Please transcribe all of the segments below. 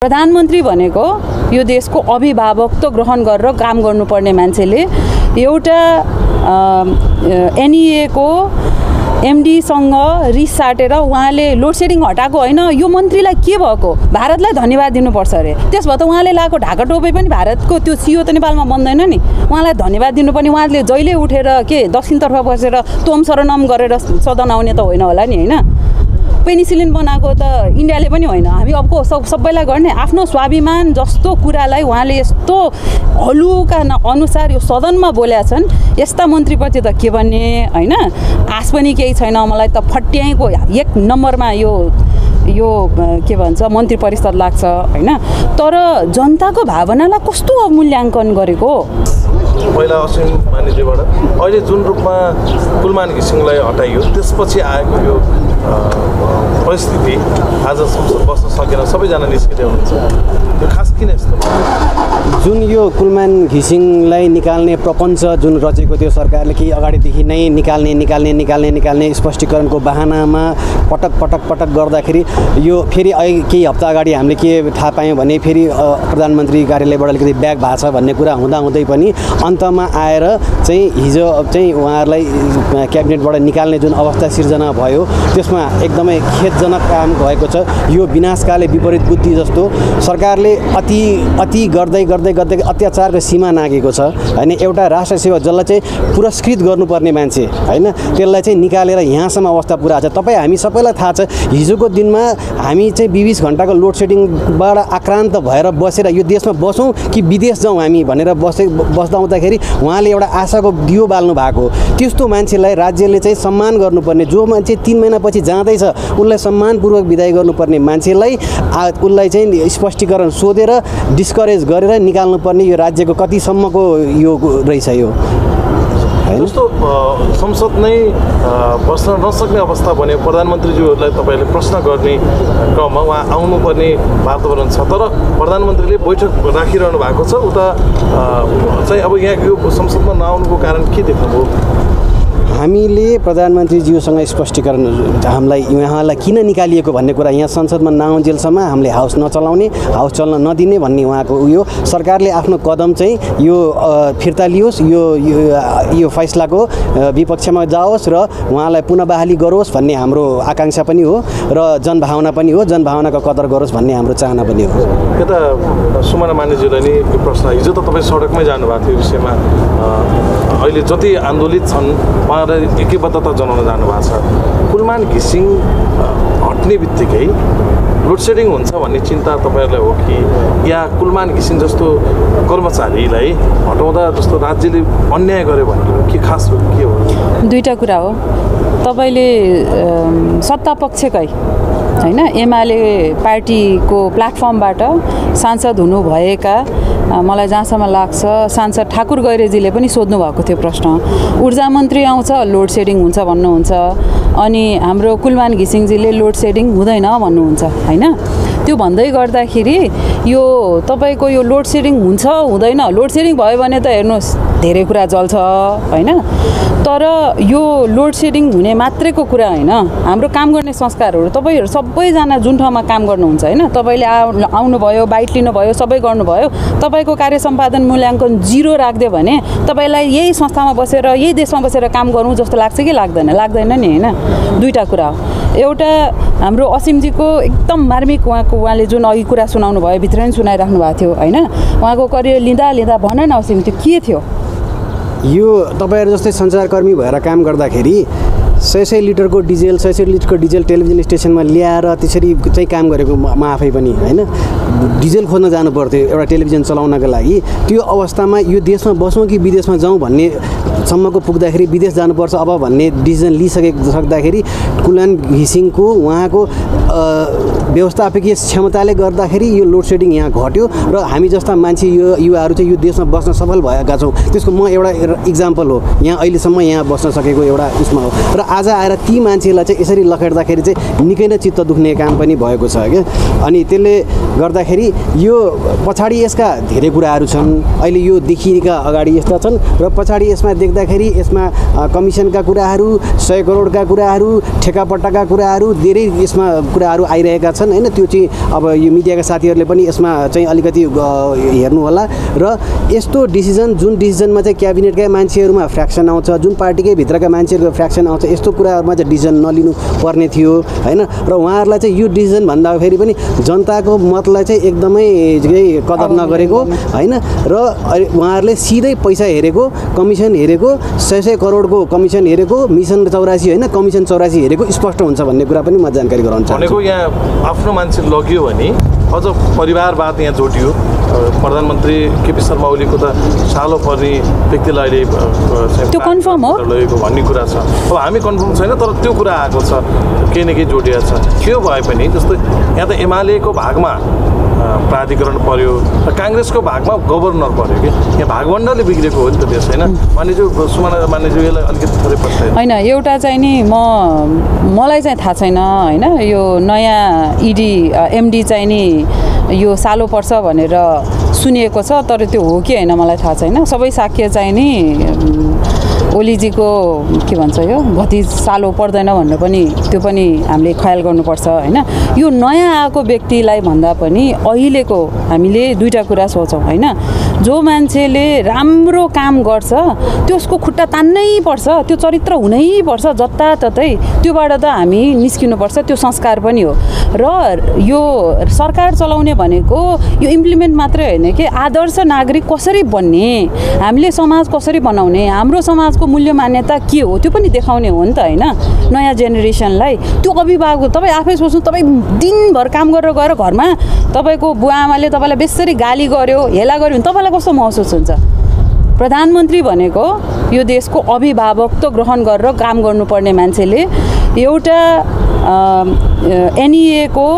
प्रधानमन्त्री भनेको यो देशको अभिभावकत्व ग्रहण गरेर काम गर्नुपर्ने मान्छेले एउटा एनईए को एमडीसँग रिस साटेर उहाँले लोड सेडिङ हटाएको होइन। यो मन्त्रीलाई के भएको, भारतलाई धन्यवाद दिनुपर्छ अरे। त्यसभए त उहाँले लगाएको ढाका टोपी पनि भारतको त्यो सियो त नेपालमा बन्दैन नि। उहाँलाई धन्यवाद दिनुपर्ने, उहाँले जहिले उठेर के दक्षिणतर्फ बसेर तोम शरणम गरेर सदन आउने त होइन होला नि, होइन। पेनिसिलिन बनाएको त इन्डियाले पनि होइन। हामी अबको सबैलाई गर्ने आफ्नो स्वाभिमान जस्तो कुरालाई उहाँले यस्तो हलुका अनुसार यो सदनमा बोलेका छन्। यस्ता मन्त्रीप्रति त के भन्ने, होइन। आश पनि केही छैन मलाई त। फट्याएको एक नम्बरमा यो के भन्छ मन्त्री परिषद लाग्छ, होइन। तर जनताको भावनालाई कस्तो मूल्याङ्कन गरेको। पहिला असीम मानिजीबाट अहिले जुन रूपमा कुलमान घिसिङलाई हटाइयो त्यसपछि आएको यो परिस्थिति आज संसद बस्न सकेन, सबैजना निस्किँदै हुनुहुन्छ। यो खास किन यस्तो जुन यो कुलमान घिसिङलाई निकाल्ने प्रपञ्च जुन रचेको थियो सरकारले केही अगाडिदेखि नै निकाल्ने स्पष्टीकरणको बहानामा पटक गर्दाखेरि यो फेरि केही हप्ता अगाडि हामीले के थाहा पायौँ भने फेरि प्रधानमन्त्री कार्यालयबाट अलिकति ब्याग भएको छ भन्ने कुरा हुँदै पनि अन्तमा आएर चाहिँ हिजो चाहिँ उहाँहरूलाई क्याबिनेटबाट निकाल्ने जुन अवस्था सिर्जना भयो त्यसमा एकदमै खेदजनक काम भएको छ। यो विनाशकाले विपरीत बुद्धि जस्तो सरकारले अति गर्दै अत्याचारको सीमा नागेको छ, होइन। एउटा राष्ट्र सेवक जसलाई चाहिँ पुरस्कृत गर्नुपर्ने मान्छे, होइन, त्यसलाई चाहिँ निकालेर यहाँसम्म अवस्था पुरा छ। तपाईँ हामी सबैलाई थाहा छ हिजोको दिनमा हामी चाहिँ 20 घण्टाको लोड सेडिङबाट आक्रान्त भएर बसेर यो देशमा बसौँ कि विदेश जाउँ हामी भनेर बस्दा आउँदाखेरि उहाँले एउटा आशाको दियो बाल्नु भएको। त्यस्तो मान्छेलाई राज्यले चाहिँ सम्मान गर्नुपर्ने, जो मान्छे 3 महिनापछि जाँदैछ उनलाई सम्मानपूर्वक विदाई गर्नुपर्ने मान्छेलाई उसलाई चाहिँ स्पष्टीकरण सोधेर डिस्करेज गरेर निकाल्नुपर्ने यो राज्यको कतिसम्मको यो रहेछ। यो जस्तो संसद नै बस्न नसक्ने अवस्था भने प्रधानमन्त्रीज्यूहरूलाई तपाईँले प्रश्न गर्ने क्रममा उहाँ आउनुपर्ने वातावरण छ, तर प्रधानमन्त्रीले बैठक राखिरहनु भएको छ। उता चाहिँ अब यहाँ यो संसदमा नआउनुको कारण के देख्नुभयो? हामीले प्रधानमन्त्रीज्यूसँग स्पष्टीकरण हामीलाई उहाँलाई किन निकालिएको भन्ने कुरा यहाँ संसदमा नआउन्जेलसम्म हामीले हाउस नचलाउने, हाउस चल्न नदिने भन्ने उहाँको उयो। सरकारले आफ्नो कदम चाहिँ यो फिर्ता लियोस्, यो फैसलाको विपक्षमा जाओस् र उहाँलाई पुनः बहाली गरोस् भन्ने हाम्रो आकाङ्क्षा पनि हो र जनभावना पनि हो। जनभावनाको कदर गरोस् भन्ने हाम्रो चाहना पनि हो। यता सुमना मानिसज्यूलाई नि यो प्रश्न, हिजो त तपाईँ सडकमै जानुभएको थियो विषयमा। अहिले जति आन्दोलित छन् उहाँलाई एकबद्धता जनाउन जानुभएको छ। कुलमान घिसिङ हट्ने बित्तिकै लोड सेडिङ हुन्छ भन्ने चिन्ता तपाईँहरूलाई हो कि या कुलमान घिसिङ जस्तो कर्मचारीलाई हटाउँदा जस्तो राज्यले अन्याय गर्यो भने के खास के हो? दुईटा कुरा हो। तपाईँले सत्ता पक्षकै, होइन, एमाले पार्टीको प्लेटफर्मबाट सांसद हुनुभएका मलाई जहाँसम्म लाग्छ सांसद ठाकुर गैरेजीले पनि सोध्नु भएको थियो प्रश्न। ऊर्जा मन्त्री आउँछ लोड सेडिङ हुन्छ भन्नुहुन्छ, अनि हाम्रो कुलमान घिसिङजीले लोड सेडिङ हुँदैन भन्नुहुन्छ, होइन। त्यो भन्दै गर्दाखेरि यो तपाईँको यो लोड सेडिङ हुन्छ हुँदैन, लोड सेडिङ भयो भने त हेर्नुहोस् धेरै कुरा जल्छ, होइन। तर यो लोड सेडिङ हुने मात्रैको कुरा होइन। हाम्रो काम गर्ने संस्कारहरू तपाईँहरू सबैजना जुन ठाउँमा काम गर्नुहुन्छ, होइन, तपाईँले आउनुभयो, बाइट लिनुभयो, सबै गर्नुभयो, तपाईँको कार्य सम्पादन मूल्याङ्कन 0 राखिदियो भने तपाईँलाई यही संस्थामा बसेर यही देशमा बसेर काम गरौँ जस्तो लाग्छ कि लाग्दैन नि, होइन। दुईटा कुरा हो। एउटा हाम्रो असीमजीको एकदम मार्मिक उहाँले जुन अघि कुरा सुनाउनु भयो, भित्र पनि सुनाइराख्नु भएको थियो, होइन। उहाँको करियर लिँदा भन न असीम, त्यो के थियो? यो तपाईँहरू जस्तै सञ्चारकर्मी भएर काम गर्दाखेरि 100 लिटरको डिजेल टेलिभिजन स्टेसनमा ल्याएर त्यसरी चाहिँ काम गरेको म आफै पनि, होइन। डिजेल खोज्न जानु पर्थ्यो एउटा टेलिभिजन चलाउनको लागि। त्यो अवस्थामा यो देशमा बसौँ कि विदेशमा जाउँ भन्ने सम्मको पुग्दाखेरि विदेश जानुपर्छ अब भन्ने डिसिजन लिइसक्दाखेरि कुलमान घिसिङको उहाँको व्यवस्थापकीय क्षमताले गर्दाखेरि यो लोड सेडिङ यहाँ घट्यो र हामी जस्ता मान्छे यो युवाहरू चाहिँ यो देशमा बस्न सफल भएका छौँ। त्यसको म एउटा इक्जाम्पल हो। यहाँ अहिलेसम्म यहाँ बस्न सकेको एउटा उसमा हो। र आज आएर ती मान्छेलाई चाहिँ यसरी लखेड्दाखेरि चाहिँ निकै नै चित्त दुख्ने काम पनि भएको छ क्या। अनि त्यसले गर्दाखेरि यो पछाडि यसका धेरै कुराहरू छन्। अहिले यो देखिएका अगाडि यस्ता छन् र पछाडि यसमा देख्दाखेरि यसमा कमिसनका कुराहरू, 100 करोडका कुराहरू, ठेकापट्टाका कुराहरू, धेरै यसमा कुराहरू आइरहेका छन् होइन त्यो चाहिँ अब यो मिडियाका साथीहरूले पनि यसमा चाहिँ अलिकति हेर्नु होला र यस्तो डिसिजन जुन डिसिजनमा चाहिँ क्याबिनेटका मान्छेहरूमा फ्र्याक्सन आउँछ जुन पार्टीकै भित्रका मान्छेहरूको फ्र्याक्सन आउँछ यस्तो कुराहरूमा चाहिँ डिसिजन नलिनु पर्ने थियो होइन र उहाँहरूलाई चाहिँ यो डिसिजन भन्दाखेरि पनि जनताको मतलाई चाहिँ एकदमै कदर नगरेको होइन र उहाँहरूले सिधै पैसा हेरेको कमिसन हेरेको 100 करोडको कमिसन हेरेको मिसन 84 होइन कमिसन 84 हेरेको स्पष्ट हुन्छ भन्ने कुरा पनि म जानकारी गराउन चाहन्छु भनेको यहाँ आफ्नो मान्छे लग्यो भने अझ परिवारवाद यहाँ जोडियो प्रधानमन्त्री केपी शर्मा ओलीको त सालो पर्ने व्यक्तिलाई अहिले त्यो कन्फर्म हो लगेको भन्ने कुरा छ अब हामी कन्फर्म छैन तर त्यो कुरा आएको छ केही न केही जोडिएको छ त्यो भए पनि जस्तो यहाँ त एमालेको भागमा प्राधिकरण पर्यो र काङ्ग्रेसको भागमा गभर्नर पर्यो कि यहाँ भागवण्डाले बिग्रेको हो नि त देश होइन मान्यज्यू सुमना मान्यज्यू यसलाई अलिकति थोरै प्रश्न होइन एउटा चाहिँ नि मलाई चाहिँ थाहा छैन होइन यो नयाँ इडी एमडी चाहिँ नि यो सालो पर्छ भनेर सुनिएको छ तर त्यो हो कि होइन मलाई थाहा छैन सबै साक्ष्य चाहिँ नि ओलीजीको के भन्छ यो भति सालो पर्दैन भन्ने पनि त्यो पनि हामीले ख्याल गर्नुपर्छ होइन यो नयाँ आएको व्यक्तिलाई भन्दा पनि अहिलेको हामीले दुईवटा कुरा सोचौँ होइन जो मान्छेले राम्रो काम गर्छ त्यसको खुट्टा तान्नै पर्छ त्यो चरित्र हुनै पर्छ जताततै त्योबाट त हामी निस्किनुपर्छ त्यो संस्कार पनि हो र यो सरकार चलाउने भनेको यो इम्प्लिमेन्ट मात्रै होइन कि आदर्श नागरिक कसरी बन्ने हामीले समाज कसरी बनाउने हाम्रो समाजको मूल्य मान्यता के हो त्यो पनि देखाउने हो नि त होइन नयाँ जेनेरेसनलाई त्यो अभिभावक तपाईँ आफै सोच्नु तपाईँ दिनभर काम गरेर गएर घरमा तपाईँको बुवा आमाले तपाईँलाई बेसरी गाली गर्यो हेला गर्यो भने तपाईँलाई कस्तो महसुस हुन्छ प्रधानमन्त्री भनेको यो देशको अभिभावकत्व ग्रहण गरेर काम गर्नुपर्ने मान्छेले एउटा एनइएको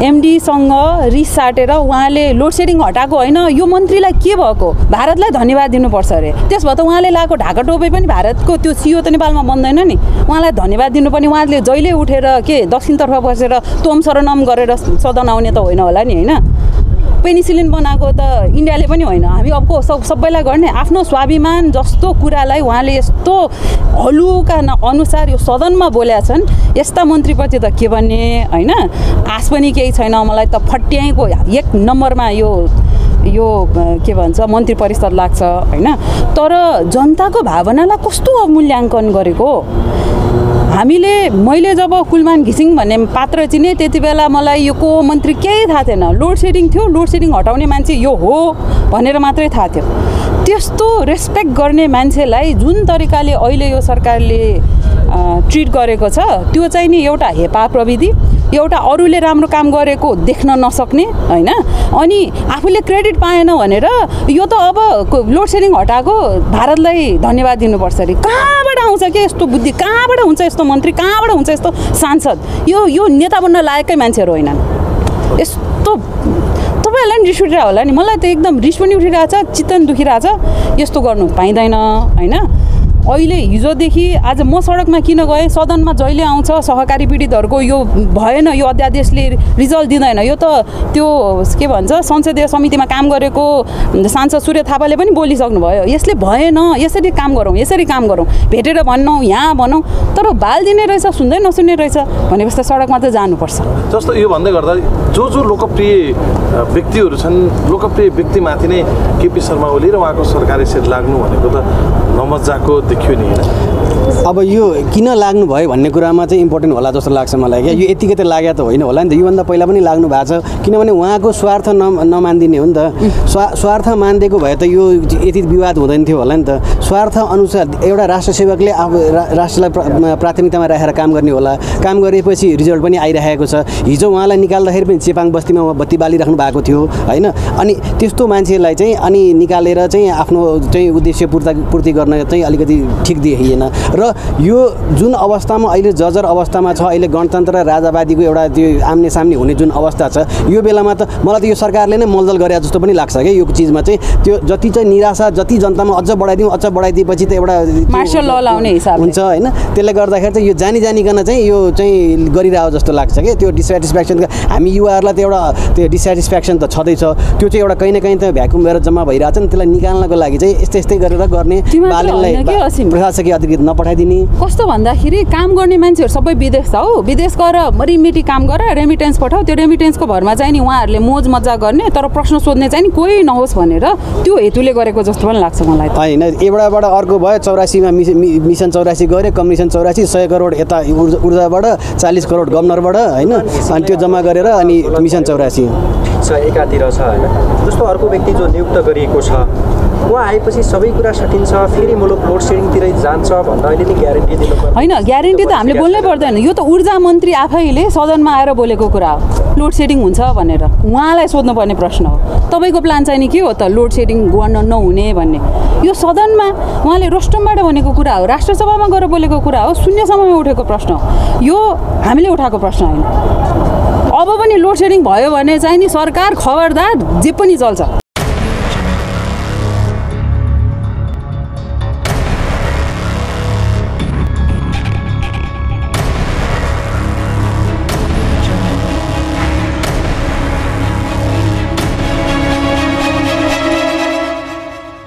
एमडीसँग रिस साटेर उहाँले लोड सेडिङ हटाएको होइन यो मन्त्रीलाई के भएको भारतलाई धन्यवाद दिनुपर्छ अरे त्यस भए त उहाँले लगाएको ढाका टोपी पनि भारतको त्यो सियो त नेपालमा बन्दैन नि उहाँलाई धन्यवाद दिनुपर्ने उहाँले जहिले उठेर के दक्षिणतर्फ बसेर तोम शरणम गरेर सदन आउने त होइन होला नि होइन पेनिसिलिन बनाएको त इन्डियाले पनि होइन हामी अबको सबैलाई गर्ने आफ्नो स्वाभिमान जस्तो कुरालाई उहाँले यस्तो हलुका अनुसार यो सदनमा बोलेका छन् यस्ता मन्त्रीप्रति त के भन्ने होइन आश पनि केही छैन मलाई त फट्याएको एक नम्बरमा यो के भन्छ मन्त्री परिषद लाग्छ होइन तर जनताको भावनालाई कस्तो मूल्याङ्कन गरेको मैले जब कुलमान घिसिङ भन्ने पात्र चिने त्यति बेला मलाई यो को मन्त्री केही थाहा थिएन लोड सेडिङ थियो लोड सेडिङ हटाउने मान्छे यो हो भनेर मात्रै थाहा थियो त्यस्तो रेस्पेक्ट गर्ने मान्छेलाई जुन तरिकाले अहिले यो सरकारले ट्रिट गरेको छ त्यो चाहिँ नि एउटा हेपा प्रविधि एउटा अरूले राम्रो काम गरेको देख्न नसक्ने होइन अनि आफूले क्रेडिट पाएन भनेर यो त अब लोड सेडिङ हटाएको भारतलाई धन्यवाद दिनुपर्छ अरे कहाँबाट आउँछ के यस्तो बुद्धि कहाँबाट हुन्छ यस्तो मन्त्री कहाँबाट हुन्छ यस्तो सांसद यो नेता बन्न लायकै मान्छेहरू होइनन् यस्तो तपाईँहरूलाई नि रिस उठिरहेको होला नि मलाई त एकदम रिस पनि उठिरहेछ चित्त पनि दुखिरहेछ यस्तो गर्नु पाइँदैन होइन अहिले हिजोदेखि आज म सडकमा किन गएँ सदनमा जहिले आउँछ सहकारी पीडितहरूको यो भएन यो अध्यादेशले रिजल्ट दिँदैन यो त त्यो के भन्छ संसदीय समितिमा काम गरेको सांसद सूर्य थापाले पनि बोलिसक्नु भयो यसले भएन यसरी काम गरौँ भेटेर भनौँ यहाँ भनौँ तर बाल दिने रहेछ सुन्दै नसुन्ने रहेछ भनेपछि त सडकमा त जानुपर्छ जस्तो यो भन्दै गर्दा जो लोकप्रिय व्यक्तिहरू छन् लोकप्रिय व्यक्तिमाथि नै केपी शर्मा ओली र उहाँको सरकारी सेट लाग्नु भनेको त नमजाको देखियो नि होइन अब यो किन लाग्नु भयो भन्ने कुरामा चाहिँ इम्पोर्टेन्ट होला जस्तो लाग्छ मलाई क्या यो यतिकै त लाग्यो त होइन होला नि त योभन्दा पहिला पनि लाग्नु भएको छ किनभने उहाँको स्वार्थ नमान्दिने हो नि त स्वार्थ मानिदिएको भए त यो यति विवाद हुँदैन थियो होला नि त स्वार्थ अनुसार एउटा राष्ट्र सेवकले राष्ट्रलाई प्राथमिकतामा राखेर काम गर्ने होला काम गरेपछि रिजल्ट पनि आइरहेको छ हिजो उहाँलाई निकाल्दाखेरि पनि चेपाङ बस्तीमा बत्ती बालिराख्नु भएको थियो होइन अनि त्यस्तो मान्छेलाई चाहिँ अनि निकालेर चाहिँ आफ्नो चाहिँ उद्देश्य पूर्ति गर्न चाहिँ अलिकति ठिक देखिएन र यो जुन अवस्थामा अहिले जर्जर अवस्थामा छ अहिले गणतन्त्र र राजावादीको एउटा त्यो आम्ने सामने हुने जुन अवस्था छ यो बेलामा त मलाई त यो सरकारले नै मलदल गरे जस्तो पनि लाग्छ क्या यो चिजमा चाहिँ त्यो जति चाहिँ निराशा जति जनतामा अझ बढाइदिएपछि त एउटा मार्शल ल लाउने हिसाब हुन्छ होइन त्यसले गर्दाखेरि चाहिँ यो जानिकन चाहिँ यो चाहिँ गरिरहेको जस्तो लाग्छ क्या त्यो डिसेटिस्फ्याक्सन हामी युवाहरूलाई त एउटा त्यो डिसेटिस्फ्याक्सन त छँदैछ त्यो चाहिँ एउटा कहीँ न कहीँ त भ्याकुम भएर जम्मा भइरहेको छ नि त्यसलाई निकाल्नको लागि चाहिँ यस्तै गरेर गर्ने बालनलाई प्रशासकीय अधिकृत पठाइदिने। कस्तो भन्दाखेरि काम गर्ने मान्छेहरू सबै विदेश छ हौ, विदेश गएर मरिमिटी काम गरेर रेमिटेन्स पठाऊ, त्यो रेमिटेन्सको भरमा चाहिँ नि उहाँहरूले मोज मजा गर्ने, तर प्रश्न सोध्ने चाहिँ नि कोही नहोस् भनेर त्यो हेतुले गरेको जस्तो पनि लाग्छ मलाई। होइन, एउटाबाट अर्को भयो। 84मा मिसन 84 गऱ्यो, कमिसन 84, 100 करोड यता ऊर्जाबाट, 40 करोड गभर्नरबाट, होइन, अनि त्यो जम्मा गरेर अनि मिसन 84 एकातिर छ होइन। जस्तो अर्को व्यक्ति जो नियुक्त गरिएको छ उहाँ आएपछि सबै कुरा सकिन्छ, फेरि मुलुक लोड सेडिङतिरै जान्छ भन्दा अहिले नि ग्यारेन्टी दिनुपर्छ होइन। ग्यारेन्टी त हामीले बोल्नै पर्दैन, यो त ऊर्जा मन्त्री आफैले सदनमा आएर बोलेको कुरा हो, लोड सेडिङ हुन्छ भनेर। उहाँलाई सोध्नुपर्ने प्रश्न हो, तपाईँको प्लान चाहिँ नि के हो त लोड सेडिङ गर्न नहुने भन्ने? यो सदनमा उहाँले रोस्टमबाट भनेको कुरा हो, राष्ट्रसभामा गएर बोलेको कुरा हो, शून्य समयमा उठेको प्रश्न हो, यो हामीले उठाएको प्रश्न होइन। अब पनि लोड सेडिङ भयो भने चाहिँ नि सरकार खबरदार जे पनि चल्छ।